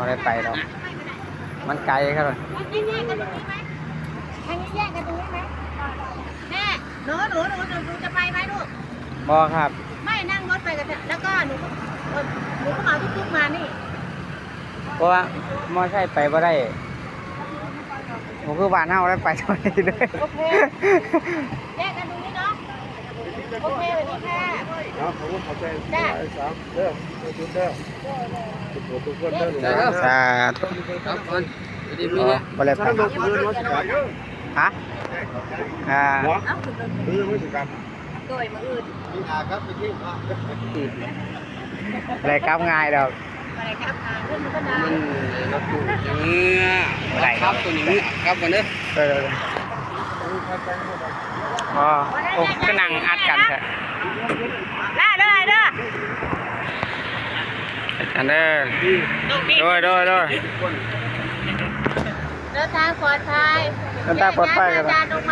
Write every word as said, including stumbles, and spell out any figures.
บ่ได้ไปดอก มันไกลครับ ทางนี้แยกกันตรงนี้ไหม แม่ หนู หนู หนู หนู หนูจะไปไหมลูก บ่ครับ ไม่ นั่งรถไปกับเธอ แล้วก็หนูก็ เออ หนูก็เหมาตุ๊กๆมานี่ เพราะว่ามอไซค์ไปบ่ได้ ผมคือบ้านเฮาได้ไปเท่านี้เลย โอเค แยกกันตรงนี้เนาะ โอเค สวัสดีค่ะ ครับ ผมขอบใจ จ้ะ สามเด้อ ขอบคุณเด้อ ทุกคนทุกคนเด้อ สาธุ ครับ ก่อน ดีๆ มี อ๋อ นะ บ่ได้ไป ฮะ อ่า หัว มือมือสิครับ โดยมื้ออื่น มีหาครับ ไปเที่ยวครับ บ่ได้กลับง่ายดอก บ่ได้กลับง่าย เพิ่นก็ได้ มันนับตู้เมื่อ บ่ได้ ครับ ตัวนี้ครับ กันเด้อ เออ อ๋อ โอ้ ก็นั่งอัดกันแท้ ได้เลยเด้อ อันเด้อ โดย โดย โดย เดินทางปลอดภัย เดินทางปลอดภัยครับ อาจารย์ลงมา